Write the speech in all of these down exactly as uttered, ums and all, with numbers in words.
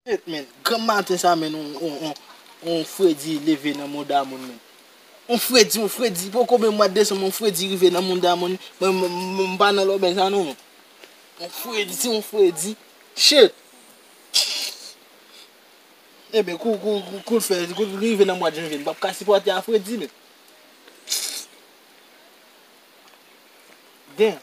Shit, men, granm maten sa, men, on, on, on, on fredi leve nan mouda moun, men. On fredi, on fredi, poko menm mwa desanm, on fredi rive nan mouda moun, mwen, mwen, mwen, m pa nan lòbèy sa non, men. On fredi, on fredi. Shit. Ebyen, kou, kou, kou, kou l fè, kou l rive nan mwa janvye, m p ap ka sipòte a fredi, men. Damn.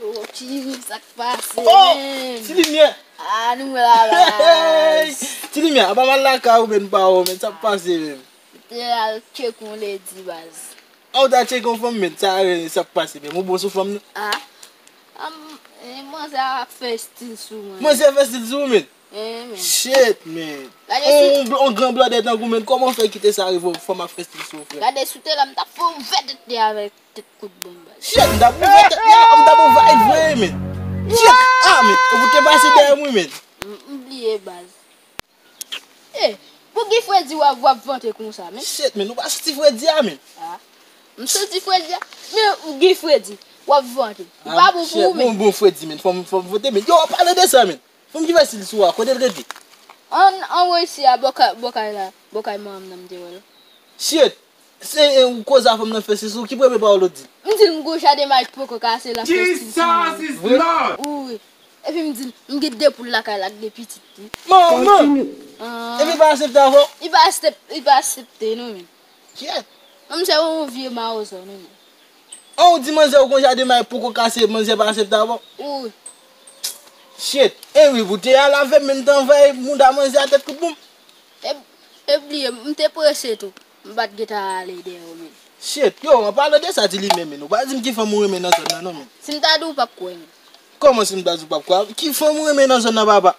Oh, Ti Lim, sa k pase, oh, menm? Ti Limyè. Ah, nou la, baz. Ti Limyè, apa m al lakay ou, men, pa ou, men, sa k pase, menm? Te al tcheke yon ledi, baz. Ah, ou ta tcheke yon fanm, men, sa, eh, sa k pase, men, ou bon sou fanm nan? Ah, am, eh, manzè a fè stil sou mwen. Manzè fè stil sou ou, men? Eh, men. Shit, men. Gade on, si on, on gran blòdè tankou, men, kòman w fè kite sa rive w, fanm ap fè stil sou ou, frè? Gade si w te la, m t ap fè w ouvè tèt li avèk tèt kout bonm, baz. Shit, m t ap ouvè tèt li, m t ap ouvè l vre, men. Shit, ah, men, ou te pase dèyè m, wi, men. M, m bliye, baz. Eh, pou ki fredi w ap, w ap vante konsa, men? Shit, men, ou pa santi fredi a, men? Ah, m santi fredi a. Men, ki fredi? W ap vante. Li pa bon pou ou, men. Bon, bon fredi, men. Fò m, fò m vante, men. Yo, an palan de sa, men. Fanm ki fè stil sou a, kote l rete? An, anwo isi a, bò kay, bò kay la, bò kay manman m nan m te wè l. Shit! Se, eh, ou koze a fanm nan fè stil sou, ki premye pawòl ou di? M di l m gon jaden may poko kase, l ap fè stil sou mwen. Wi. Epi m di l m gen de poul lakay la ak de pitit tou. Manman! Ah. Epi l pa aksepte avè w? Li pa aksep-, li pa aksepte non, men. Kyèt! Manzè se yon vye mawozò, non, men. An, ou di manzè ou gon jaden may poko kase, manzè pa aksepte avè w? Wi. Shit. E wi, pou te al avè m, men m t anvayi mouda manzè a tèt kout bonm. E, e bliye, m te prese tou. M pa t gentan ale dèyè w, men. Shit, yo, an palan de sa, Ti Limyè, men, ou pa di m ki fanm ou renmen nan zòn nan, non, men. Si m ta di w, w p ap kwè, men. Kòman si m ta di w p ap kwè? Ki fanm ou renmen nan zòn nan, papa?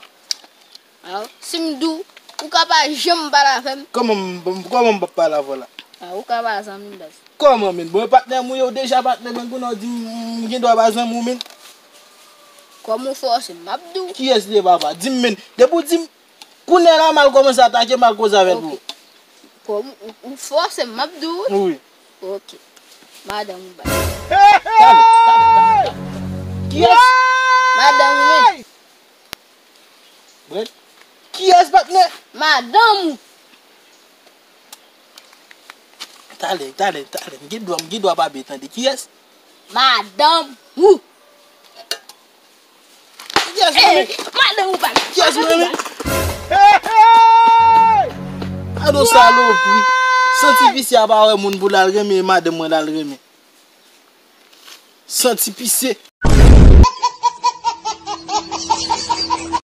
Aw, si m di w, ou ka pa janm pale avè m. Kòman m, kòman m p ap pale avè w la? A, ou ka pa zanmi m, baz. Kòman, men? Bon, e patnè m ou ye, ou deja patnè m, men kounye a w di m, m gen dwa pa zanmi w, men. Kòm ou fòse m, m ap di w. Kiyès li ye, papa? Di m, men. Depi w di m, kounye a la, m al kòmanse atake, m al koze avè l pou ou. Ok. Kòm ou, ou fòse m, m ap di w. Wi. Ok. Madanm ou, baz. Talè, talè, talè, talè. Kiyès? Madanm ou, men. Brèd. Kiyès, patnè? Madanm ou. Talè, talè, talè. M gen dwa, m gen dwa pa byen tande. Kiyès? Madanm ou. Kiyès, eh, manmi? Madanm ou, patnè. Kiyès, manmi? Hey, hey! Gade yon salopri. Santi visye a pa wè moun pou l al renmen, madanm mwen l al renmen. Santi pise.